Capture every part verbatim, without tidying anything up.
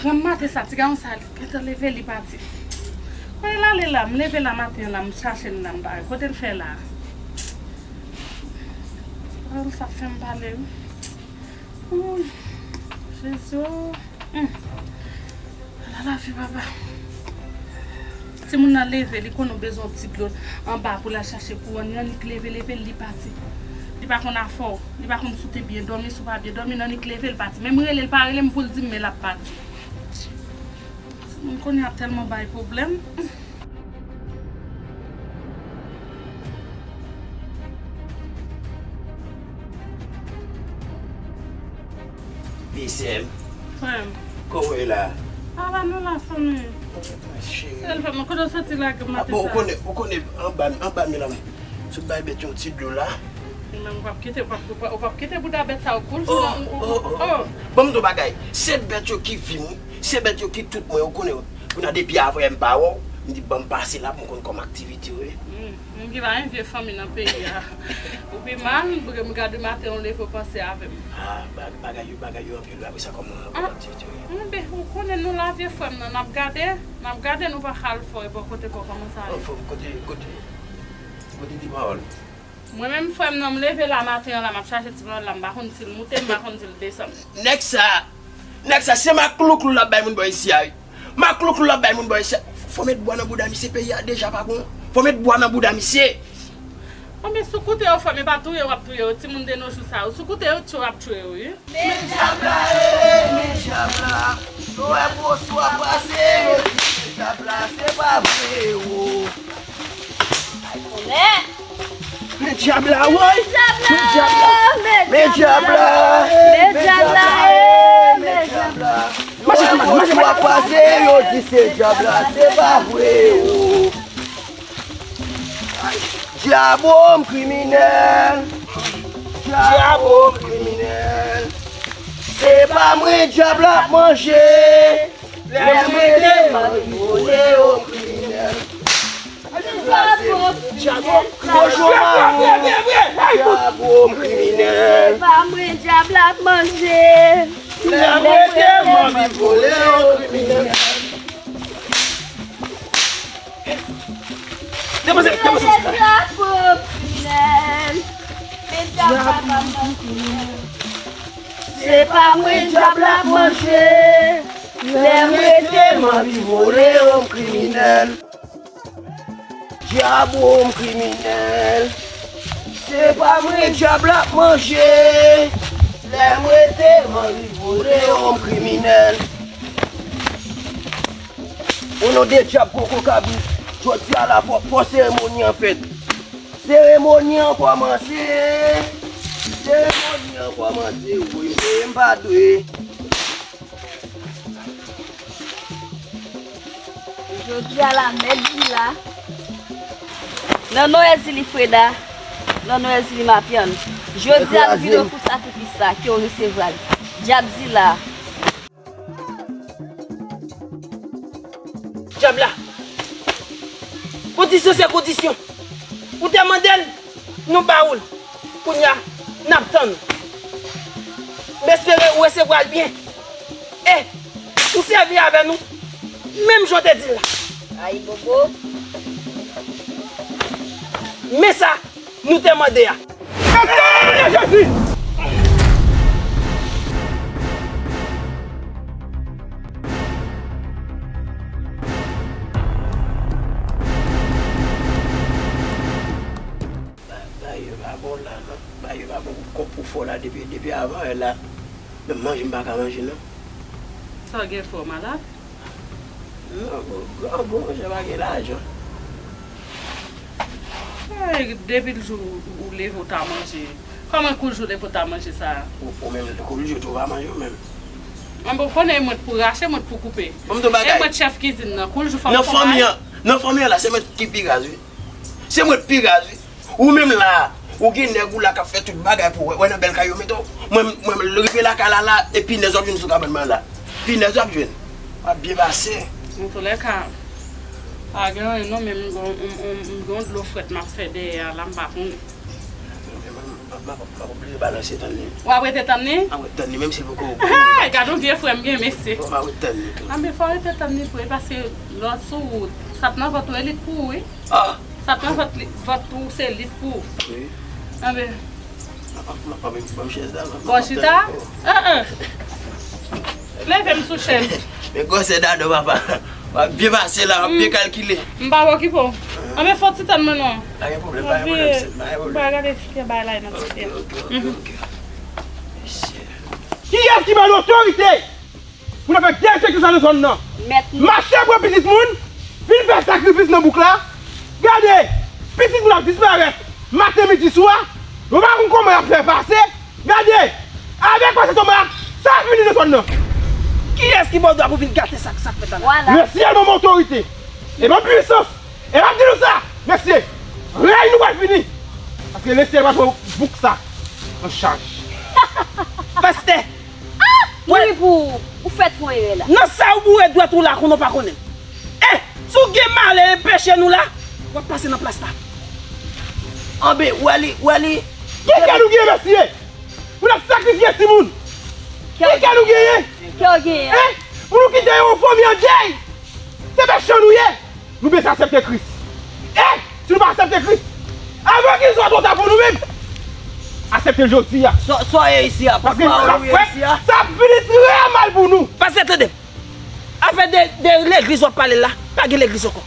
Granm maten sa, ti gason sa, li gentan leve, li pati. Kote l ale la? M leve la maten an la, m chache l la, m pa wè. Kote l fè la? Pawòl sa fè m pale, wi. Ooh, Jezi, oh. Hmm. Ala lavi, papa. Timoun nan leve, li konnen w bezwen yon ti dlo anba pou l al chache kouwòn. Nan li leve, leve, li pati. Li pa konn afè w. Li pa konn si w te byen dòmi, si w pa byen dòmi. Nan li leve, li pati. Menm rele, li pa rele m pou l di m, men l ap pati. Timoun kounye a ap tèlman bay pwoblèm. Vye sè m. Frè m. Kòman w ye la? Ala nou la, fanmi. Cheri. Sèl fanmi, kote w soti la, maten sa? Bon, ou konnen, ou konnen, anba, anba mi la. Sot bay bèt yon ti dlo la. Ou menm, ou p ap kite, ou p ap, ou p ap, ou p ap kite bouda bèt sa yo koul. Oh, oh, oh, oh. Ban m di w bagay. Se bèt yo ki vi m, wi. Se bèt yo ki tout mwen, ou konnen. Kounye a depi avanyè m pa wè w, m di ban m pase la pou m konn kòman aktivite yo ye. Hmm, moun ki pa gen vye fanmi nan peyi a. Ou pi mal, m gade maten w leve w panse avè m. Ah, ba-, bagay yo, bagay yo anpil wi, apre sa kòman, kòman aktivite yo ye? Enben, ou konnen nou la vye frè m nan, n ap gade, n ap gade nou pa ka al fò e bò kote pa w kòman sa ye. Anfòm, kote, kote, kote ti pawòl? Mwen menm frè m nan, m leve la maten an la, m ap chache ti pawòl la, m pa konn si l moute, m pa konn si l desann. Nèg sa, nèg sa, se maklouklou l ap bay moun bò isi a, wi. Maklouklou l ap bay moun bò isi a. Fò met bwa nan bouda misye, peyi a deja pa bon. Fò met bwa nan bouda misye. Bon, men si w koute yo, frè m, e pa touye w ap touye yo. Timoun de nos jours sa yo. Si w koute yo, tchwe w ap tchwe yo, wi. Men dyab la, e, men dyab la. Yo wè gwo swa pase, yo di se dyab la, se pa vre, o. Men dyab la, woy! Men dyab la! Men dyab la! Men dyab la! Men dyab la! Mache, mache, mache, mache! Yo di se dyab la, se pa vre, o. Dyab, o, m kriminèl. Dyab, o, m kriminèl. Se pa mwen dyab la ap manje. Lè mwen te mari vole, o, m kriminèl. Dyab, o, m kriminèl. Dyab, o, m kriminèl. Se pa mwen dyab la ap manje. Lè mwen te mari vole, o, m kriminèl. Depoze, depoze. Dyab, o, m kriminèl. Men dyab la ap manje. Se pa mwen dyab la ap manje. Lè mwen te mari vole, o, m kriminèl. Dyab, o, m kriminèl. Se pa mwen dyab la ap manje. Lè mwen te mari vole, o, m kriminèl. O non de dyab koko kabrit, jodi a la fò, fò seremoni an fèt. Seremoni an kòmanse. Seremoni an kòmanse, wi, men m pa dwe. Jodi a la, mèt Zila. Nan non Èzili Freda, nan non Èzili Mapyann. Jodi a, nou vin ofri w sakrifis sa, ke w resevwa l. Dyab Zila. Dyab la. Kondisyon se kondisyon. Ou te mande l, nou ba ou l. Kounye a, n ap tann. M espere ou resevwa l byen. E, ou sèvi avè nou, menm jan w te di l la. Ayibobo. Men sa nou te mande a. Nan non de Jezi! Ba, ba yo pa bon la, non. Ba yo pa bon pou kòp ou fò la depi, depi avan yè la. Menm manje m pa ka manje, non. Sa w gen fè w malad? Non, bon, bon, bon, manje pa gen lajan. Ey, depi l jou ou leve w ta manje. Kòman kou l jou leve w ta manje sa? Ou, ou menm, kou l jou tou pa manje ou menm. An bon, konnen mwen t pou rache, mwen t pou koupe. Ban m di w bagay. E mwen t chèf kizin nan, kou l jou fò m konprann. Nan fanmi an, nan fanmi an la, se mwen ki pi raz, wi. Se mwen k pi raz, wi. Ou menm la, ou gen nèg ou la k ap fè tout bagay pou w wè, wè nan bèl kay yo mete w. Mwen, mwen, mwen rive lakay la, la, e pinèz w ap jwenn sou kabann mwen la. Pinèz w ap jwenn. W ap byen pase. Antoulèka, pa gen anyen non, men m gon, m, m, m gon dlo frèt m ap fè dèyè a la, m pa konnen. M ap, m ap oblije balanse tann li. W ap rete tann li? M ap rete tann li, menm si l poko gwo. Hey, gad yon vye frè m gen, mesye. Bon, m ap rete tann li tou. Anben, fò w rete tann li vre, paske lè w sou wout, sa k nan vant ou, e li k pou ou, wi. Ah! Sa k nan vant li, vant ou, se li k pou ou. Wi. Anben. Bon, chita. Ah, ah. Leve m sou chèz. Men gwosè Dado, papa. W ap byen pase la, w ap byen kalkile. M pa okipe w. Anben, fò w ti tann mwen non. Pa gen pwoblèm, pa gen pwoblèm, sè, pa gen pwoblèm. M pa gade kè bay la nan tete. Ok, ok, ok, ok. Mesye. Kiyès ki ba nou otorite pou n ap fè dezekte sa nan zòn nan? Mèt nou. Mache pran pitit moun, vin fè sakrifis nan bouk la. Gade, pitit moun ap disparèt maten, midi, swa. Nou pa konn kòman y ap fè pase. Gade, avèk pase Toma, sa fini nan zòn nan. Kiyès ki ba w dwa pou vin gate sa, sa k fèt la? Vwala. Lesyèl ban m otorite. E ban m pwisans. E m ap di nou sa, mesye, rèy nou pral fini. Paske Lesyèl pral pran bouk sa an chaj. Pastè, ah! Mouri pou ou, ou fèt fè yon erè la. Nan sa ou boure dwèt ou la, konnen w pa konnen. Eh, si w gen malè e peche nou la, w ap pase nan plas la. Anben, w wè li, w wè li. Ki kè nou gen, mesye? Pou n ap sakrifye timoun. Ki kè nou genyen? Kè w genyen? Eh, pou nou kite yon fanmi an dèy. Se peche nou ye. Nou bezwen aksepte Kris. E, si nou pa aksepte Kris, avan ke li swa twò ta pou nou menm, aksepte l jodi a. Sa, sa w ye isi a? Paske sa w ye isi a, sa ap fini trè mal pou nou. Pastè, tande m. Afè de, de legliz w ap pale la, pa gen legliz ankò.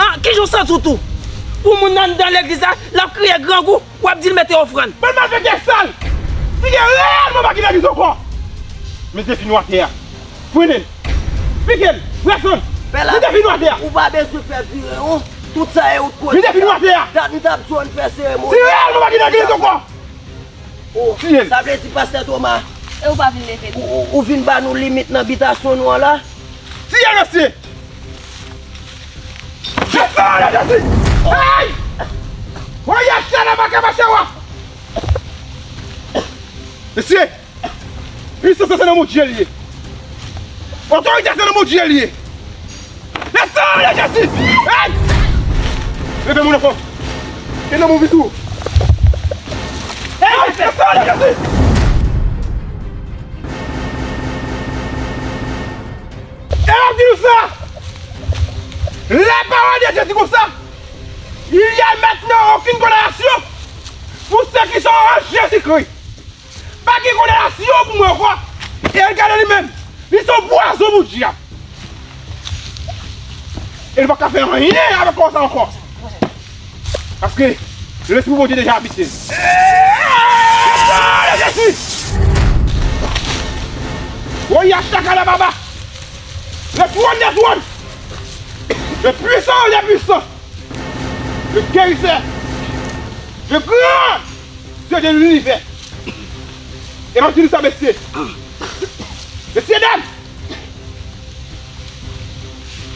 An, kijan w santi w tou? Pou moun anndan legliz la, l ap kriye grangou. W ap di l mete ofrann. Bann malfektè sal! Si gen reyèlman pa gen legliz ankò, met defi nou atè a. Frennen l. Pike l. Brèk san l. Met defi nou atè a. Ou pa bezwen fè vire non. Tout sa e ou t koze. Met defi nou atè a. Dat m t ap di w ann fè seremoni. Si reyèlman pa gen legliz ankò, tiye l. Sa vle di pastè Toma, e ou pa vin leve l. Ou, ou, ou vin ba nou limit nan bitasyon nou an la? Tiye l, mesye! Nan san de Jezi! Ay! Woy, achana makaba chewa! Mesye, pwisans lan se nan Bondye li ye. Otorite se nan Bondye li ye. Nan san de Jezi! Ay! Leve moun anfòm. E nan moun vizou. Ay, nan san de Jezi! E m ap di nou sa, la parole de Dieu di konsa, il y a maintenant aucune condamnation pour ceux qui sont en Jésus-Christ. Pa gen kondanasyon pou mwen ankò. E gade li menm, li se yon pwazon pou dyab. E li pa ka fè anyen avèk kò sa ankò. Paske Lespri Bondye deja abite l. Nan non de Jezi! Woyachakala baba! Le trône des trônes! Le puissant des puissants! Le guérisseur! Le grand Dieu de l'univers! E m ap di nou sa, mesye! Mesye dam!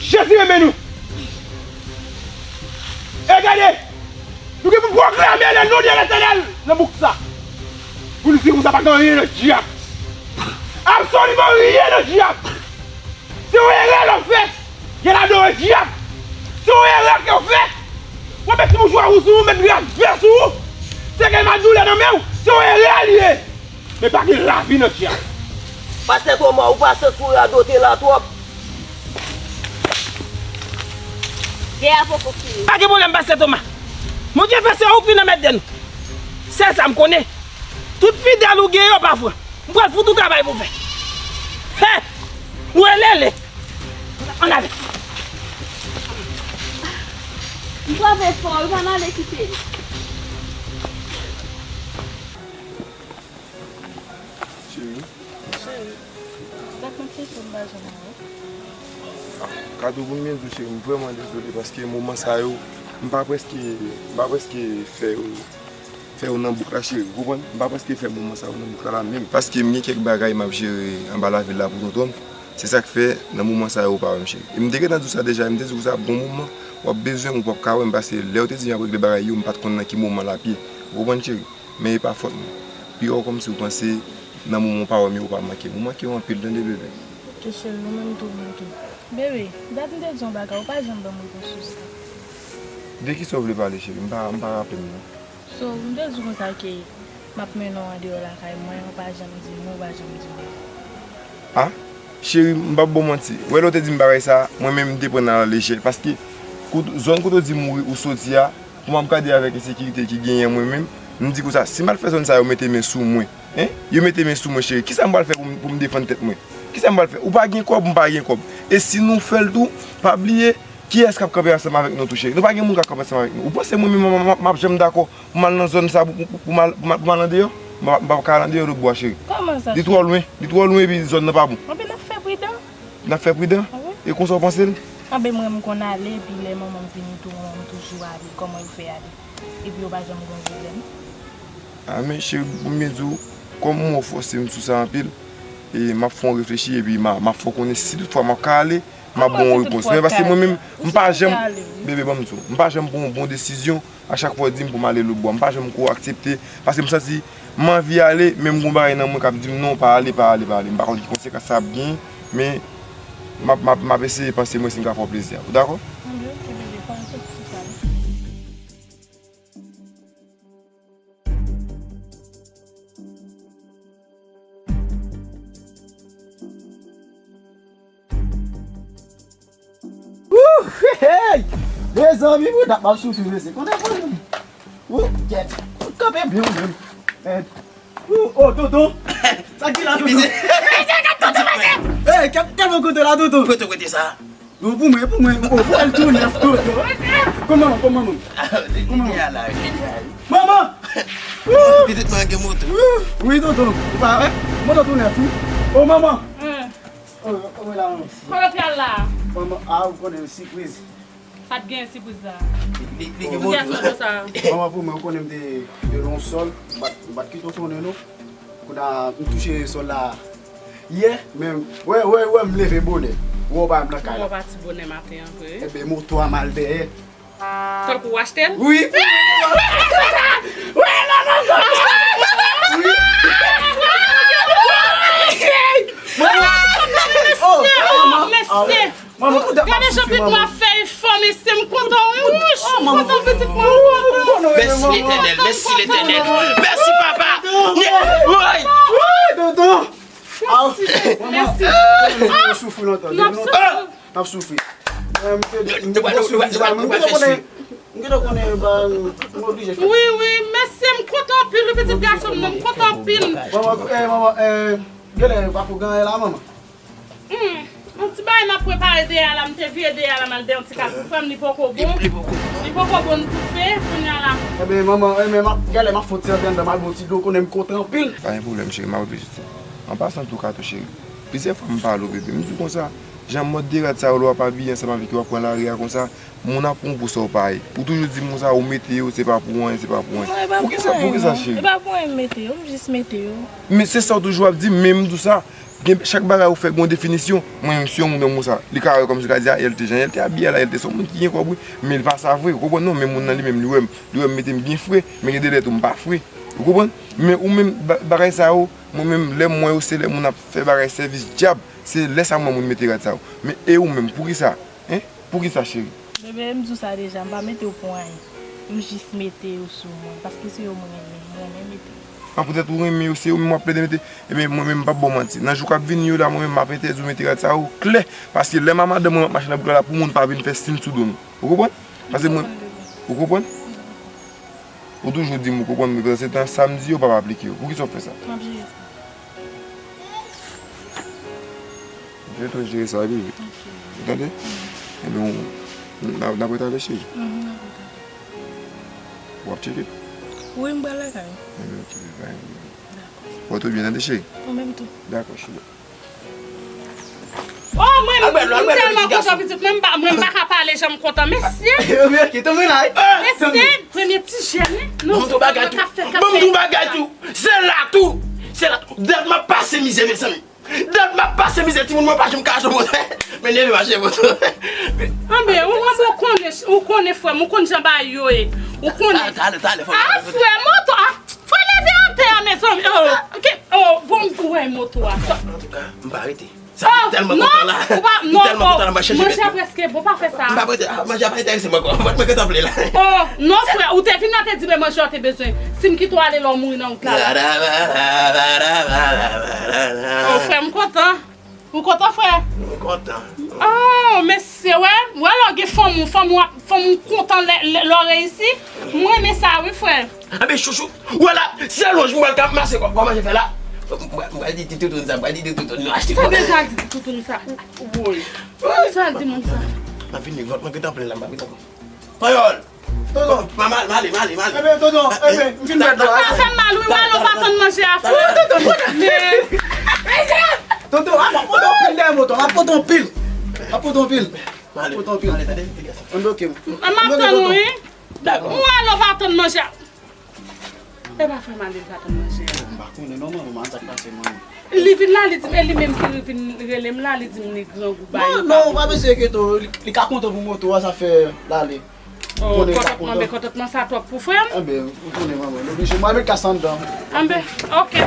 Jezi renmen nou! E gade! Nou gen pou pwoklame le non de Letènèl nan bouk sa! Pou nou di konsa pa gen anyen nan dyab! Absoliman anyen nan dyab! Se yon erè lè w fè, y al adore dyab! Se yon erè ke w fè! W ap met ti mouchwa wouj sou ou, met drap vè sou ou! Se gen mal doulè nan men w, se yon erè li ye! Men pa gen lavi nan dyab. Pastè Toma, ou pa santi w radote la twòp? Gè a poko fini. Pa gen pwoblèm, pastè Toma. Bondye fè se ou k vin anmède nou. Sèl sa m konnen. Tout fidèl ou gen yo pa fran. M pral fout ou travay pou fè. Hè! Ou elele. Ann ale. M frape fò, wi, pa n ale kite li. Cheri. Cheri, dat mwen kite m pa janm wè w. Ah, Kadou, pou m byen di w, cheri, m vrèman dezole paske moman sa yo, m pa prèske, m pa prèske fè yo, fè yo nan bouk la, cheri, ou konprann? M pa prèske fè moman sa yo nan bouk la, la menm. Paske m gen kèk bagay m ap jere anba lavil la pou tonton m. Se sa k fè, nan moman sa yo, ou pa wè m, cheri. E m te gentan di w sa deja, e m te di w sa bon moman, w ap bezwen m, ou p ap ka wè m, paske lè w te di m ap regle bagay yo, m pa t konn nan ki moman l ap ye. Ou konprann, cheri? Men e pa fòt mwen. Pi wè w kòmsi w panse nan moman w pa wè m yo, ou pa manke m. Ou manke w anpil, tande, bebe. Ok, cheri, ou menm tou, bebe. Bebe, dat m te di w yon bagay, ou pa janm ban m repons sou sa. De kisa w vle pale, cheri? M pa, m pa raple m, non. So, m te di w konsa ke M ap mennen w andeyò lakay mwen, ou pa janm di m, ou pa janm di m. A, cheri, m p ap ba w manti. Ou wè lè w te di m bagay sa, mwen menm m te pran nan lejè. Paske kout, zòn kote w di m ou, ou soti a, pou m ap gade avèk ensekirite ki genyen mwen menm, m di konsa, si m al fè zòn sa yo mete men sou mwen, en, yo mete men sou mwen, cheri, kisa m pral fè pou m, pou m defann tèt mwen? Kisa m pral fè? Ou pa gen kòb, m pa gen kòb. E si nou fè l tou, pa bliye, kiyès k ap kanpe ansanm avèk nou tou, cheri? Nou pa gen moun k ap kanpe ansanm avèk nou. Ou panse mwen menm m, m, m, m ap janm dakò pou m al nan zòn sa, pou, pou, pou m al, pou m al, pou m al andeyò? M pa, m pa ka al andeyò lòtbò a, cheri. Kòman sa, cheri? Li twò lwen, li twò lwen, epi zòn nan pa bon. Anben, n ap fè pridan. N ap fè pridan? Wi. E konsa w panse l? Anben, mwen, m konn ale, epi lè manman m vini tou, manman m toujou ale. Kòman yo fè ale? Epi yo pa janm gen pwoblèm. A, men, cheri, pou m byen di w, kòm ou fòse m sou sa anpil, e m ap fè yon reflechi, epi m a, m ap fè w konnen si toutfwa m ap ka ale, m ap ba w yon repons. Men paske mwen menm, m pa janm, bebe, ban m di w, m pa janm pran yon bon desizyon. A chak fwa w di m pou m ale lòtbò, m pa janm ko aksepte, paske m santi m anvi ale, men m gon bagay nan mwen k ap di m non, pa ale, pa ale, pa ale. M pa konn ki konsekans sa ap gen, men m ap, m ap, m ap eseye panse mwen si m ka fè w plezi a. Ou dakò? Anben, oke, bebe, pa reflechi sou sa non. Wouh, hey, hey. Mezanmi, pou dat m ap soufri, mesye. Konnen pwoblèm. Wouh, kèt. Ou kanpe byen ou menm. Hey. Wouh, oh, tonton. Sa ki la, tonton? Hey, kèt, kèt, bon kote la, tonton. Kote, kote sa? Non, pou mwen, pou mwen. Oh, pou al tou nèf, tonton. Kòman, kòman, manman? Kòman? Manman! Pitit mwen gen moto. Wi, tonton. Ou pa wè? Moto tou nèf, wi. Oh, manman! Oh, oh, la, manman. Kote w pral la? Manman, a, ou konnen, sipriz. Sa t gen sipriz la? Li, li gen moto. Kiyès moto sa? Manman, pou mwen, ou konnen m te, te nan yon sòl, m pa t, m pa t kite w konnen, non. Kounye a, m touche sòl la yè, men, wè, wè, wè, m leve bonè. Wè, w pa m nan kay la. Ou pati bonè maten an vre? Enben, moto a m al dèyè. Tankou w achte l? Wi. Wi, manman, manman. Wi. Manman. Oh, manman. Mesye. Manman, pou dat m ap soufri, manman. Gade jan pitit mwen ap fè efò, mesye, m kontan, wi. Wouch, m kontan pitit mwen, m kontan. Mèsi Letènèl, mèsi Letènèl. Mèsi, papa. Woy. Wi, tonton. Aw, manman, nou soufri lontan. Depi lontan, n ap soufri. Mwen, m te, m te, m te konnen, m te konnen, ba, m oblije fè. Wi, wi, mesye, m kontan anpil, wi, pitit gason m nan, m kontan anpil. Manman, eh, manman, eh, genlè pa pou gen anyen la, manman. Hmm, yon ti bagay m ap prepare deyè a la, m te vire deyè a la, m al dèyè yon ti kal pou frè m, li poko bon. Li, li poko bon. Li poko bon toufe, kounye a la. Enben, manman, enben, m ap, genlè m ap fè yon ti antre anndan, m al bwè yon ti dlo, konnen m kontan anpil. Pa gen pwoblèm, cheri, m ap reflechi sou sa. An pasan tou, Kato cheri, plizyè fwa m pale w, bebe, m di w konsa, jan mòd de rad sa yo, lè w ap abiye ansanm avèk yo, w ap pran lari a konsa, moun ap pran w pou sa w pa ye. Ou toujou di m konsa, ou mete yo, se pa pou anyen, se pa pou anyen. Non, e pa pou anyen, non. Poukisa, poukisa, cheri? E pa pou anyen m mete yo, m jis mete yo. Men se sa w toujou ap di m, men m di w sa, gen, chak bagay ou fè gon definisyon. Mwen menm, si yon moun wè m konsa, li ka wè kòmsi l ka di, a, L T, jan L T abiye a la, L T se yon moun ki gen kòb, wi. Men li pa sa vre, ou konprann non? Men moun nan li menm, li wè m, li wè m mete m byen fre, men gen de lè tou m pa fre. Ou konprann? Men ou menm, ba-, bagay sa yo, mwen menm, lè m wè yo, se lè moun ap fè bagay sèvis dyab, se lè sa m wè moun mete rad sa yo. Men e ou menm, poukisa? Hein? Poukisa, cheri? Bebe, m di w sa deja, m pa mete yo pou anyen. M jis mete yo sou mwen, paske se yo m renmen, m renmen mete yo. An, poutèt ou renmen yo, se yo menm w ap plede mete. Ebyen, mwen menm, m p ap ba w manti. Nan jou k ap vini yo la, mwen menm, m ap entèdi w mete rad sa yo klè. Paske lè m a madanm mwen, m ap mache nan bouk la, pou moun pa vin fè siy sou do nou. Ou konprann? Paske mwen, ou konprann? Ou toujou di m ou konprann mwen, se tan samdi yo pa aplike yo. Poukisa w fè sa? M ap jere sa. Jere, jere sa, bebe. Ok. Ou tande? Enben, n ap, n ap ret ale, cheri. Mhm, n ap ret ale. W ap tcheke? Wi, m pral lakay. Enben, ok, pa gen pwoblèm. Dakò. Pòte w byen, tande, cheri? Ou menm tou. Dakò, cheri. Oh, mwen, m tèlman kontan, pitit mwen, m pa, mwen, m pa ka pale jan m kontan. Mesye! Mesye, premye ti jèn, non? Ban m tou bagay tou. Ban m tou bagay tou. Se la tou. Se la tou. Dat m ap pase mizè, mezanmi. Dat m ap pase mizè, timoun mwen pa janm ka achte moto. Men leve mache moto. Anben, ou, ou, ou konnen, ou konnen frè m, ou konn jan bagay yo ye. Ou konnen. Talè, talè, talè, fò. Ah, frè, moto, ah, frè, leve anpè a, mezanmi. Oh, ok, oh, bon, m wè moto a. Antouka, m pa rete. Sa, m tèlman kontan la. Ou pa, m non, tèlman kontan la, m pa chèche manje a prèske bon, pa fè sa. M pa prete, ah, manje a pa enterese mwen ankò. Mwen, mwen gentan vle la. Oh, non, frè, ou te vin la, te di men manje w te bezwen. Si m kite w ale la, w mouri nan wout la. Oh, frè, m kontan. Ou kontan, frè? M kontan. Oh, mesye, wè. Wè lè w gen fanm ou, fanm ou ap, fanm ou kontan lè, lè, lè w reyisi. Mwen renmen sa, wi, frè. Anben, chouchou, wè la, se lonj mwen pral ka mase kòb, kòman je fè la? Mwen, mwen di ti toutoun sa, mwen di ti toutoun nou achte kòb. Sa deja di ti toutoun sa. Woy. Sa di moun sa. M ap vini, vòt mwen gentan plen la, m ap vini. Panyòl! Tonton! M a, m a, m ale, m ale, m ale. Enben, tonton, enben, m fin pèd la. Ou pa fè m mal, wi, wè, ou pa tann manje a, frè. Tonton, tonton, ap pote anpil dèyè moto, ap pote anpil. Ap pote anpil. M ale, m ale, tande, ti gason. Anben, oke. M ap tann ou, wi. Dakò. Ou wè, ou pa tann manje a. E pa fè mal, li pa tann manje a. M pa konnen non, manman, sa k pase, manman. Li vin la, li di m, e li menm ki vin rele m la, li di m li grangou ba li. Non, non, ou pa bezwen enkyete w, li, li ka kontan pou moto a, sa fè l ale. Oh, kontantman, men kontantman sa twòp pou frè m. Enben, ou konnen manman, nou oblije, mwen met kas anndan. Enben, oke.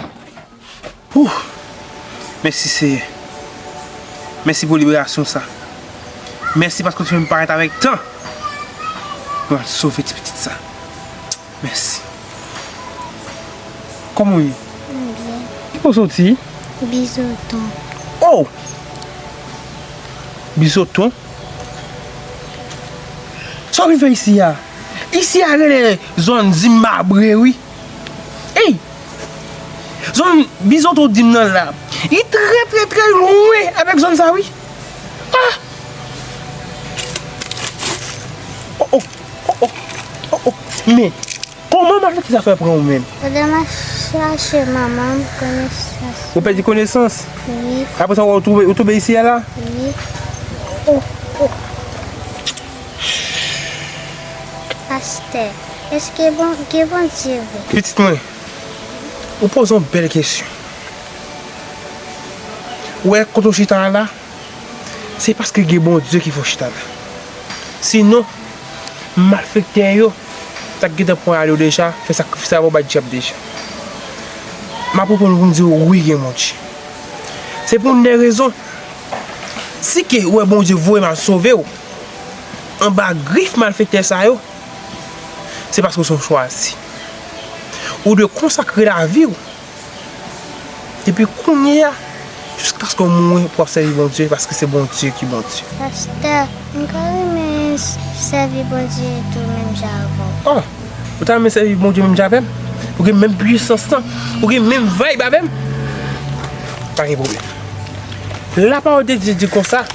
Ouh! Mèsi, Seyè. Mèsi pou liberasyon sa. Mèsi paske w te fè m parèt avèk tan pou m al sove ti pitit sa. Mèsi. Kòman w ye? M byen. Ki kote w soti? Bizoton. Oh! Bizoton? Sa w vin fè isi a? Isi a rele zòn Zimabre, wi. Ey! Zòn Bizoton w di m nan la, li trè, trè, trè lwen avèk zòn sa, wi. Ah! Oh, oh, oh, oh, oh, oh. Men, kòman malfektè sa fè pran ou menm? Pandan m ap chache manman m, konesans. Ou pèdi konesans? Wi. Apre sa, ou twouve, ou tonbe isi a la? Wi. Oh, oh. Pastè, èske bon, gen Bondye vre? Pitit mwen, ou poze yon bèl kesyon. Ou wè kote w chita a la? Se paske gen Bondye ki fè w chita la. Sinon, malfektè yo t ap gentan pran ale w deja, fè sakrifis avè w bay dyab deja. M ap reponn ou pou m di w wi, gen Bondye. Se pou youn dè rezon. Si ke ou wè Bondye voye m al sove w anba grif malfektè sa yo, se paske w se yon chwazi. Ou dwe konsakre lavi w depi kounye a jiskaske w mouri pou w ap sèvi Bondye, paske se Bondye ki Bondye. Pastè, m ta renmen s-, sèvi Bondye tou menm jan avè w. Oh, ou ta renmen sèvi Bondye menm jan avè m? Ou gen menm pwisans lan? Ou gen menm vibe avè m? Pa gen pwoblèm. Lapawòl de Dye di konsa,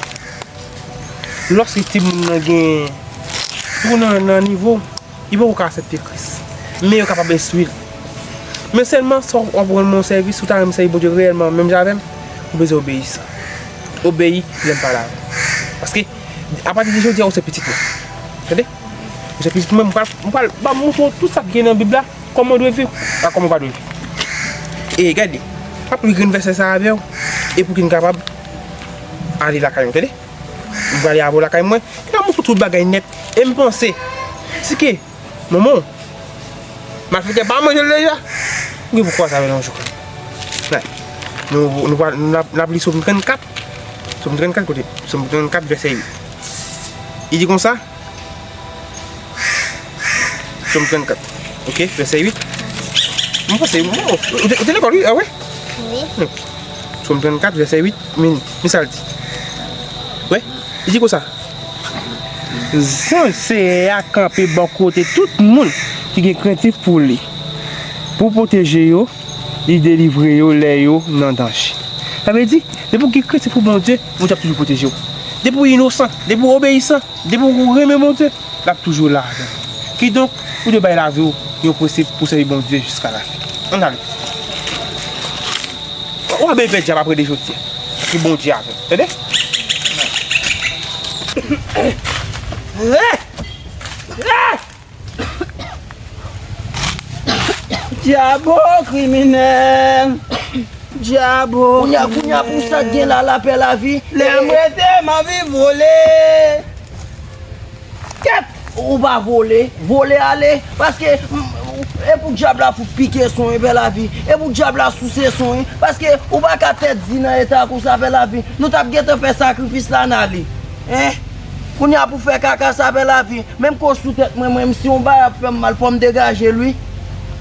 lòske timoun nan gen twou nan, nan nivo, li poko ka aksepte Kris. Men yo kapab enstwi l. Men sèlman, si w ap rann mwen yon sèvis, si w ta renmen sèvi Bondye reyèlman, menm jan avè m, ou bezwen obeyisan. Obeyi lè m pale avè w. Paske, apati de jodi a, ou se pitit mwen. Tande? Ou se pitit mwen, m pral, m pral, m pral montre w tout sa k gen nan Bib la, kòman w dwe viv, ak kòman w pa dwe viv. E gade, m ap li grenn vèsè sa avè w, e pou ke n kapab ale lakay nou, tande? M prale avè w lakay mwen, m ap montre w tout bagay nèt. E m panse, si ke manman w, malfektè pa manje l deja, ou gen pou kwaze avè l yon jou. Gade, nou, nou pral, n ap, n ap li Sòm trannkat. Sòm trannkat kote? Sòm trannkat, vèsè uit. Li di konsa, Sòm trannkat. Ok, vèsè uit. Mwen panse, mwen, ou te, ou te lekòl, wi, a wi? Wi. Hmm. Sòm trannkat, vèsè uit, men, men sa l di. Wi, li di konsa. Zanj Seyè a kanpe bò kote tout moun ki gen krentif pou li, pou pwoteje yo, li delivre yo lè yo nan danje. Sa vle di, depi w gen krentif pou Bondye, Bondye ap toujou pwoteje w. Depi w inosan, depi w obeyisan, depi w renmen Bondye, l ap toujou la avè w. Kidonk, ou dwe bay lavi w yon prensip pou sèvi Bondye jiska lafen. Ann ale. Ou pa bezwen pè dyab apre de jodi a. Paske Bondye avè w. Tande? Dyabo kriminèl. Dyabo. Kounye a, kounye a, pou sa k gen la, lapè lavi. Lè m rete, m anvi vole. Kèt! Ou pa vole, vole ale, paske, m, E pou dyab la fout pike son wi, Pè Lavi. E pou dyab la souse son wi. Paske ou pa ka tèt di nan eta konsa, Pè Lavi. Nou t ap gentan fè sakrifis la n ale. Hein? Kounye a pou fè kaka sa, Pè Lavi. Menm ko sou tèt mwen, mwen, si yon bagay ap fè m mal, fò m degaje l wi.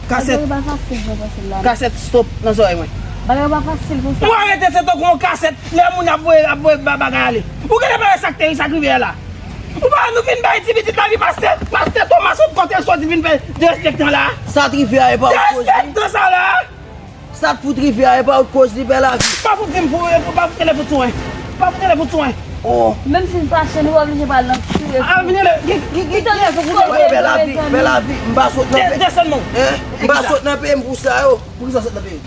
Kasèt. Bagay yo pa fasil jan w panse l la. Kasèt, stop nan zòrèy mwen. Bagay yo pa fasil konsa. Ou arete se tankou yon kasèt lè moun ap voye, ap voye ba-, bagay ale. Ou genlè pa wè sa k te rive, sa k rive a la. Ou pa wè nou vin bay ti pitit la vi pastè, pastè Thomas sot kote l soti vin fè derespektan la. Sa t rive a, e pa ou k koz li. Derespektan sa la. Sa t fout rive a, e pa ou k koz li, Pè Lavi. Pa fout di m pou, pa fout rele fout sou mwen. Pa fout rele fout sou mwen. Oh. Menm si n fache, nou pa oblije pral nan ti refou. A, vin rele, ki, ki, ki, ki refou pou rele? Pè Lavi, Pè Lavi, m pa sot nan peyi. Desann non. Hein? M pa sot nan peyi m pou sa yo. Poukisa w sot nan peyi?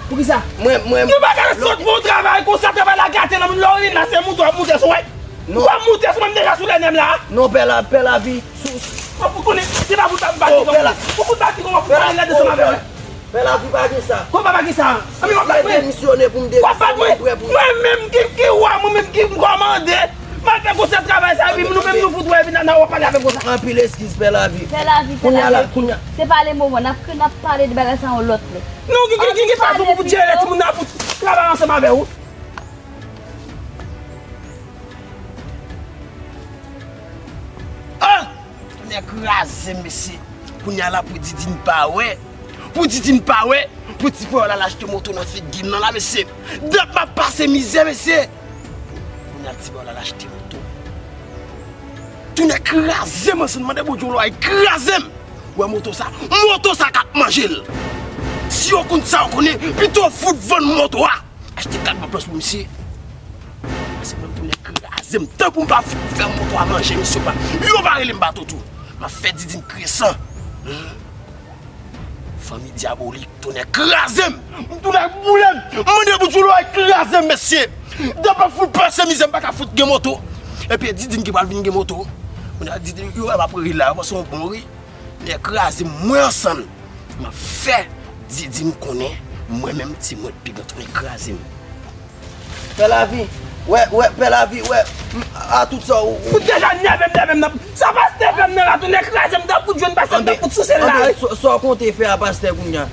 Poukisa? Mwen, mwen. Nou pa ka sot pou yon travay konsa, travay la gate nan moun, lè w vin la se moute w ap moute sou mwen. Non. W ap moute sou mwen, m deja sou lè nèm la. Non, Pè La, Pè Lavi, sou, sou. Ou pou konnen, se pa pou sa m bati non. Ou pou bati kòman pou konnen lè desanm avè w. Pè Lavi pa gen sa. Kòman pa gen sa? Anben w ap bat mwen. Demisyone pou m demisyone, mwen prè pou. Mwen menm ki, ki wa, mwen menm ki kòmande. M al fè konsa travay sa, epi nou menm nou fout wè, epi n a, n a w ap pale avè m konsa. Anpil eskiz, Pè Lavi. Pè Lavi, Pè Lavi. Kounye a la, kounye a. Se pale moman, n ap, n ap pale de bagay sa yon lòt lè. Nou ki, ki, ki, ki fason pou, pou jere timoun nan, pou travay ansanm avè w? Ah! Tonnè kraze m, mesye. Kounye a la pou Didine pa wè. Pou Didine pa wè. Pou ti frè w la al achte moto nan figi m nan la, mesye. Dat m ap pase mizè, mesye. Kounye a ti frè w la al achte moto. Tonnè kraze m, ansanm mande Bondye yon lwa kraze m. Wè moto sa, moto sa k ap manje l. Si yo konn sa yo konnen, pito fout vann moto a. Achte kat bò plas pou misye. Paske mwen tonnè kraze m. Tan pou m pa fout fè moto a manje misye pa. Yo pa rele m bato tou. M ap fè Didine kriye san. Fanmi dyabolik, tonnè kraze m. M tonnè boule m. M mande pou Djoulo al kraze m, mesye. Depi fout pase mizè, m pa ka fout gen moto. Epi Didine ki pral vin gen moto. Kounye a Didine, yo wè m ap ri la, yo panse yon bon ri. Tonnè kraze m, mwen ansanm. M ap fè Didine konnen, mwen menm se mwen k pi gran, tonnè kraze m. Pè Lavi, wè, wè, Pè Lavi, wè, m, a tout sa, ou, ou. Ou deja nève m, nève m nan. Sa pastè fè m nan la, tonnè kraze m, tankou jwenn pastè, tankou souse l la, wi. Sa, sa w konte fè a pastè kounye a?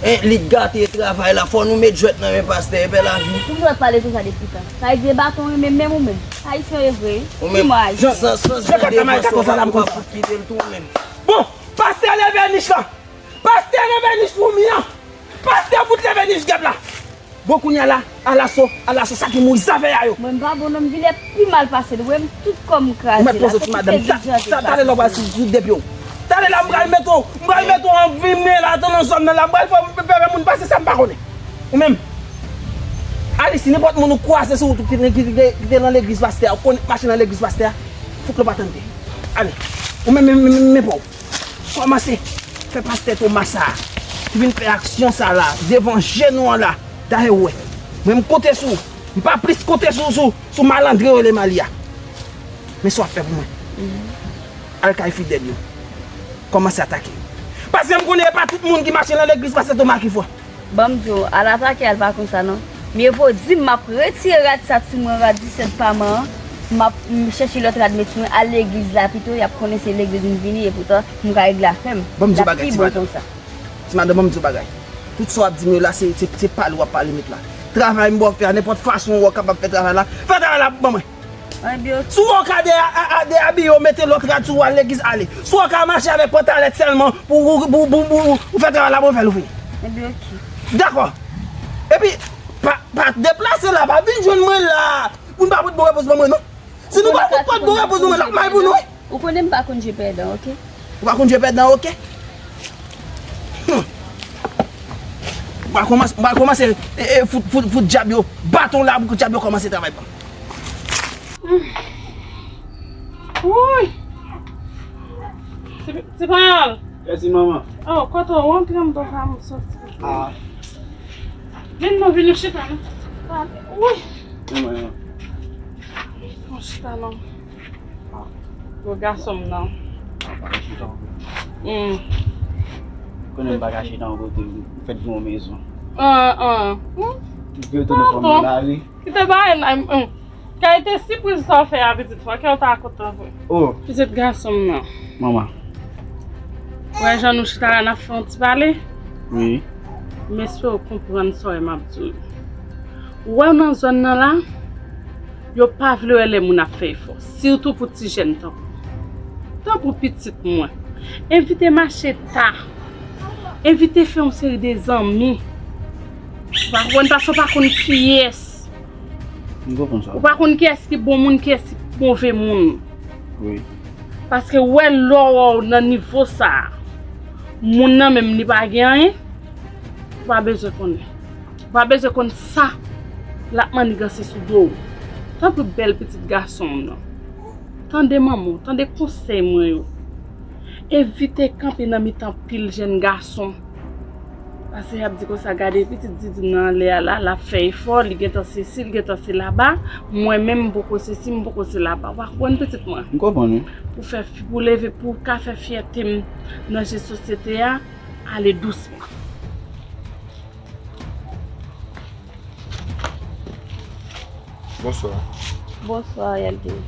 Hein, li t gate travay la, fò nou met jwèt nan men pastè, Pè Lavi. Pou m jwèt pale konsa depi tan. Sa vle di e baton renmen menm ou menm. Ayisyen w ye vre, wi. Ou menm, sans, sans jan devan sa, ou pa fout kite l tou ou menm. Bon, pastè leve nich lan. Pastè leve nich foumi an. Pastè fout leve nich dyab la. Bon, kounye a la, alaso, alaso, sa ki mouri, zafè a yo. Mwen, m pa bon non, m vin pi mal pase l. Ou wè m tout kò m kraze la. Ou mèt poze ti madanm. Ta-, ta-, talè la w pral sou, sou de pye w. Talè la m pral mete w, m pral mete w an vimen la, atann nan zòn nan la, m pral fè, fè, fè moun pase sa m pa konnen. Ou menm. Alisi, nenpòt moun ou kwaze sou wout ou ki, ki, ki, ki te nan legliz pastè a, ou konn mache nan legliz pastè a, fout lòp atande. Ale. Ou menm, menm, menm, menm, menm pa w. Kòmanse fè pastè Thomas sa a, ki vin fè aksyon sa a la, devan je nou an la, dayè ou wè. Mwen, m konte sou ou. M pa plis konte sou, sou, sou malandren yo rele Mali a. Men sa w ap fè pou mwen. Al kay fidèl yo. Kòmanse atake yo. Paske m konnen e pa tout moun ki mache nan legliz pastè Thomas ki fò. Ban m di w, al atake a l pa konsa non. Mye vo di m m ap retire rad sa sou mwen, rad disèt pa mwen an, m ap, m chèche lòt rad met sou mwen, al legliz la pito, y ap konnen se legliz m vini, epoutan m ka regle afè m. Ban m di w bagay, ti madanm. Ti madanm, ban m di w bagay. Tout sa w ap di m yo la, se, se, se pale w ap pale met la. Travay m ba w fè a, nenpòt fason w kapab fè travay la, fè travay la ban mwen. Ebyen, oke. Si w wè w ka de, a, a, dezabiye w, mete lòt rad sou w, al legliz, ale. Si w wè w ka mache avèk pantalèt sèlman pou, pou, pou, pou, pou fè travay la, bon, fè l ou fini. Ebyen, oke. Dakò. Epi, pa, pa deplase la, pa vin jwenn mwen la. Pou n pa pot bon repons ban mwen, non. Si nou pa pot bon repons ban mwen, l ap may pou nou, wi. Ou konnen m pa konn jwe pèdan, oke? Ou pa konn jwe pèdan, oke? Hmm. M pral kòmanse, m pral kòmanse, e, e, fout, fout, fout dyab yo baton la pou dyab yo kòmanse travay ban m. Wouy! Ti, ti pa al. Mèsi, manman. Oh, kote w antre m, papa, m soti. Ah. Vin non, vin nou chita, non. Wouy! Vin, manman. Bon, chita, non. Ah. Gwo gason m nan. Ah, pa ka chita yon kote. Hmm. Konnen m pa ka chita yon kote, ou fèt gen yon mezon. Ah, ah. Hmm? Ou retounen fanmi lari. Kite bagay la, hmm. Kalite sipriz sa w fè a pitit fò, kè w ta kontan vre. Oh. Pitit gason m nan. Manman. Wè jan nou chita la n ap fè yon ti pale. Wi. M espere w konprann sa w wè m ap di w yo. Ou wè nan zòn nan la, yo pa vle wè lè moun ap fè efò, sitou pou ti jèn tankou. Tankou pitit mwen. Envite m achte ta. Envite fè yon seri de zanmi. Ou pa konprann paske w pa konn kiyès. M konprann sa. Ou pa konn kiyès ki bon moun, kiyès ki move moun. Wi. Paske wè lè w nan nivo sa a, moun nan menm li pa gen anyen, ou pa bezwen konnen. Ou pa bezwen konn sa l ap maniganse sou do w. Tanpri bèl pitit gason m nan. Tande manman w, tande konsèy mwen yo. Evite kanpe nan mitan pil jèn gason. Paske y ap di konsa, gade pitit Didi nan anlè a la, l ap fè efò, li gentan sesi, li gentan se laba. Mwen menm, m poko sesi, m poko se laba. Ou pa konprann pitit mwen? M konprann, wi. Pou fè, pou leve, pou ka fè fyète m nan je sosyete a, ale dousman. Bonswa. Bonswa, Yalvin.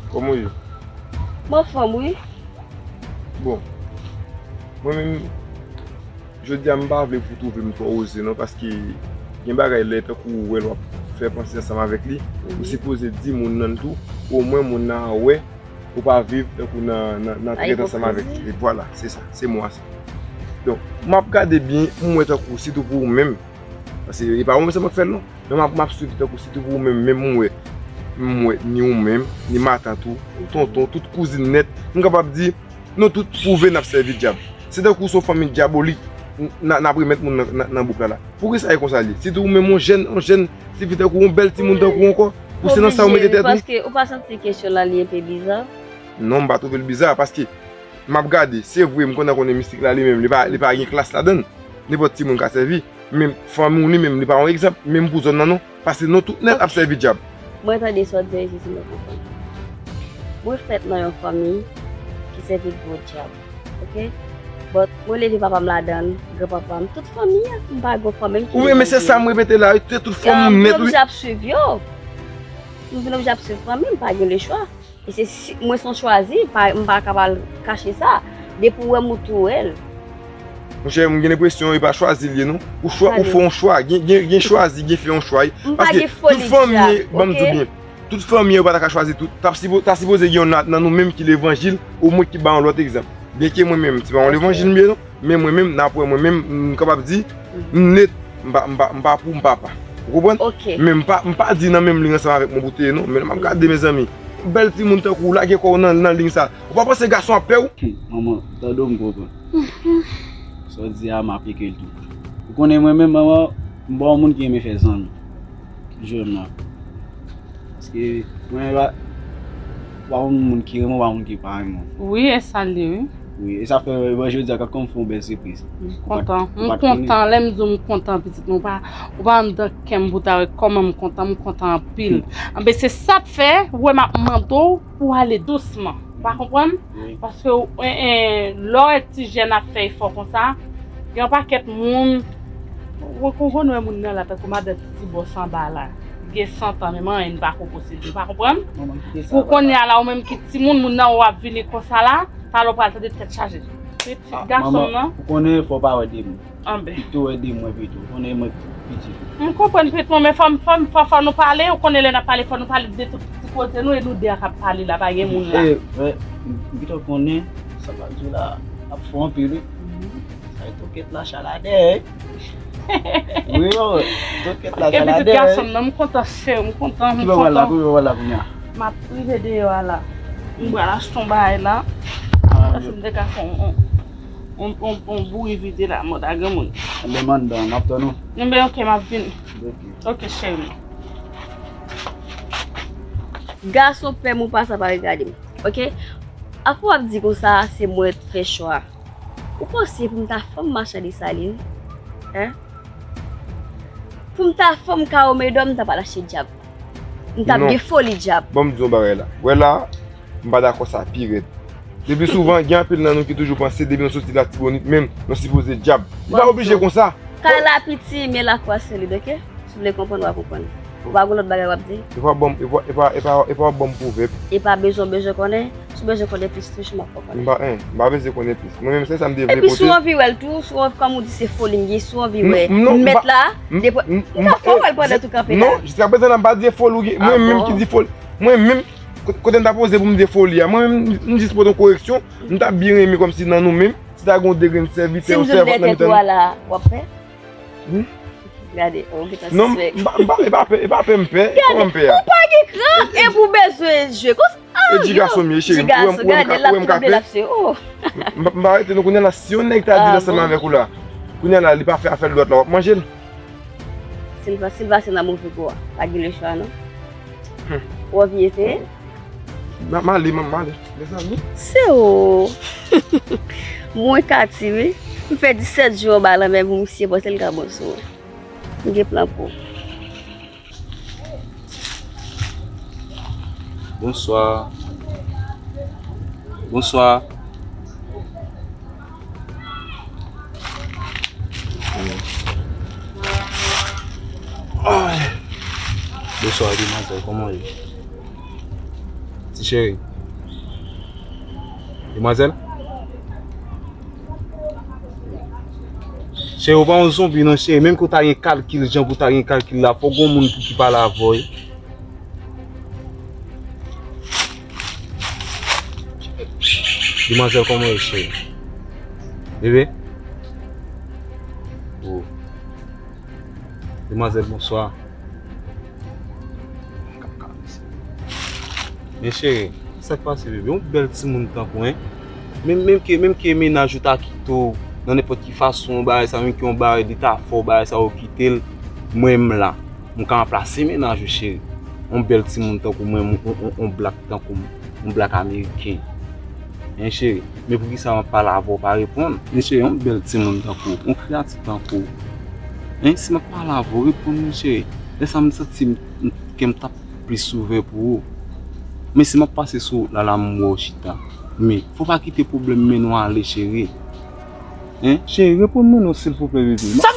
Kòman w ye? M anfòm, wi. Bon. Mwen menm, jodi a, m pa vle pou w twouve m twò oze non, paske gen bagay lè tankou ou wè l w ap fè panse ansanm avèk li, ou sipoze di moun nan l tou, omwen moun nan an wè ou pa viv tankou nan, nan, nan trèt ansanm avèk li. E vwala, se sa, se mo a sa. Donk, m ap gade byen, m wè tankou, sitou pou ou menm, paske e pa ou menm sèlman k fè l non, men m ap, m ap swiv tankou, sitou pou ou menm, menm m wè, m wè ni ou menm, ni matant ou, tonton, tout kouzin nèt, m kapab di, nou tout pwouve n ap sèvi dyab. Se tankou se yon fanmi dyabolik n, n, n ap remèt moun nan, nan, nan bouk la la. Poukisa e konsa l ye? Sitou ou menm yon jèn, yon jèn tifi tankou w, yon bèl timoun tankou w ankò, ou se nan sa ou mete tèt ou? Paske ou pa santi kesyon la li enpe biza? Non, m pa twouve l biza, paske m ap gade, se vre, m kontan konnen mistik la li menm, li pa, li pa gen klas ladan l. Nenpòt timoun ka sèvi, men fanmi w li menm, li pa yon egzanp, menm pou zòn nan non. Paske nou tout nèt ap sèvi dyab. Mwen tande sa w di a, e se sa mwen konprann. Mwen fèt nan yon fanmi ki sèvi gwo dyab, oke? But mwen leve papa m ladan l, granpapa m, tout fanmi an, m pa gen yon fanmi m ki... Wi, men se sa m repete la, wi, se tout fanmi m nèt, wi. M vin oblije ap swiv yo. M vin oblije ap swiv fanmi m, pa gen lechwa. E se si, mwen se yon chwazi, pa, m pa ka pral kache sa. Depi w wè m, ou tou wè l. Monchè, m gen lenpresyon e pa chwazi l ye non. Ou chwa, ou fè yon chwa. Gen, gen, gen chwazi, gen fè yon chwa. Paske tout fanmi, ban m di w byen, tout fanmi yo pa ta ka chwazi tout. T ap sipo-, ta sipoze gen youn nan, nan nou menm ki levanjil, omwen ki bay yon lòt egzanp. Byenke mwen menm, se pa yon levanjil m ye non. Men mwen menm, n ap wè mwen menm, m kapab di, m nèt, m pa, m pa, m pa pou, m pa pa. Ou konprann? Men m pa, m pa di nan menm liy ansanm avèk mwen pou te ye non. Men lè m ap gade, mezanmi, bèl timoun tankou w, lage kò w nan, nan liy sa. Ou pa panse gason ap pè w? Hum, manman, tande w, m konprann. Sa w di a, m aplike l tou. Ou konnen mwen menm, manman, m pa yon moun ki renmen fè zanmi. Jwenn nan. Paske mwen pa, pa yon moun ki renmen w, pa yon moun ki pa renmen w. Wi, e sa l ye, wi. Wi, e sa fè, e, jodi a, gad kòman m fè yon bèl sipriz. M kontan. M kontan. Lè m di w m kontan, pitit mwen, ou pa, ou pa anndan kè m pou ta wè kòman m kontan, m kontan anpil. Anben, se sa k fè, ou wè m ap mande w pou w ale dousman. Ou pa konprann? Wi. Paske, e, e, lè w wè ti jèn ap fè efò konsa, gen yon pakèt moun, ou, ou konn wè moun nan la, tankou madan Titi Bòs anba la. Li gen san tan, menm anyen li pa ko posede. Ou pa konprann? Pou kounye a la, ou menm ki timoun, moun nan w ap vini konsa la, talè w pral tande tèt chaje. Pitit gason m nan. Ou konnen fò w pa wè de moun. Anben. Pito wè de mwen pito. Ou konnen mwen piti. M konprann pitit mwen, men fò m, fò m, fò, fò nou pale, ou konnen lè n ap pale, fò nou pale de tout ti koze nou, e nou de a k ap pale la, pa gen moun la. E, men, m pito konnen, sa m ap di w la, ap fè anpil, wi. Sa e tokèt la chaladè, wi. Wi, wi, tokèt la chaladè, wi. Pitit gason m nan, m kontan, cheri, m kontan, m kontan. Ki bò w pral la, ki bò w pral la kounye a? M ap rive deyò a la. M pral achte yon bagay la. Paske m te ka fè yon, yon, yon, yon, yon bouri vide la, mòd a granmoun. Anben, m anndan, m ap tann ou. Anben, oke, m ap vini. Oke. Oke, cheri. Gason pè m ou pa sa pa regade m, oke? Afè w ap di konsa, se mwen k fè chwa. Ou panse pou m ta fanm machann Desalin? Hein? Pou m ta fanm Kawo Medò, m ta pral achte dyab. M t ap gen foli dyab. Ban m di yon bagay la. Wè la, m pa dakò sa pi rèd. Depi souvan, gen anpil nan nou ki toujou panse, depi nou soti Latibonit menm, nou sipoze dyab. Li pa oblije konsa. Kay la piti, men lakou a solid, oke? Si w vle konprann, w a konprann. Ou pa gen lòt bagay w ap di? E pa ban m, e pa, e pa, e pa, e pa w ap ban m pwovèb. E pa bezwen, bezwen konnen. Si w bezwen konnen plis, toujou m ap fè w konnen. M pa, en, m pa bezwen konnen plis. Mwen menm, se sa m te vle pote. Epi si w anvi wè l tou, si w anvi, kòm ou di, se foli m ye, si w anvi wè m mèt la, depi, m ka fè w wè l pandan tou kanpe la. Non, jiskaprezan, n ap pa di e foli ou ye. Mwen menm ki di foli. Mwen menm, ko-, kote m ta poze pou m di e foli a. Mwen menm, m jis pote yon koreksyon. M ta byen renmen kòmsi nan nou menm, si ta gen yon de grenn sèvitè, yon sèvant nan mitan nou. Si m di w lè tèt ou a la, w ap pè? Gade, ou gentan sispèk. Non, m pa, m pa, e pa pè, e pa pè m pè. Kòman m pè a? Ou pa gen kran, epi w bezwen jwe konsa. E di gason m ye, cheri. Ou wè m ka pè? M pa, m pa rete non, kounye a la, si yon nèg ta di l ansanm avèk ou la, kounye a la, li pa fè afè l dwat la, w ap manje l. Silva, Silva se nan move gou a. Pa gen lechwa, non. W anvi eseye? M ale, m ale. Mezanmi. Se ou. Mwen Katy, wi. M fè disèt jou anba lanmè pou misye panse l ka bon sou mwen. M gen plan pou ou. Bonswa. Bonswa. Ay. Bonswa, demwazèl, kòman w ye? Ti cheri. Demwazèl? Cheri, ou pa yon zonbi non, cheri. Menm ke w ta gen kalkil, jan pou w ta gen kalkil la, fòk gen yon moun pou ki pale avè w, wi. Demwazèl, kòman w ye, cheri? Bebe? Oh. Demwazèl, bonswa. Men cheri, sa k pase, bebe? Yon bèl timoun tankou, en. Menm, menm ke, menm ke mennaj ou ta kite w nan nenpòt ki fason, yon bagay sa, menm ke yon bagay li ta fè w, bagay sa, ou kite l, mwen m la. M ka ranplase mennaj ou, cheri. Yon bèl timoun tankou mwen, yon, yon, yon, yon blak tankou m, yon blak ameriken. Hein, cheri? Men poukisa m ap pale avè w, pa reponn? Men cheri, yon bèl timoun tankou w, yon kreyati tankou w. Hein, si m ap pale avè w, reponn mwen, cheri. Lè sa m santi m, m, kè m t ap plis ouvè pou ou. Men si m ap pase sou wout la, la m wè w chita. Men, fò w pa kite pwoblèm mennen w ale, cheri. Hein? Cheri, reponn mwen non, silvouplè, bebe. Sa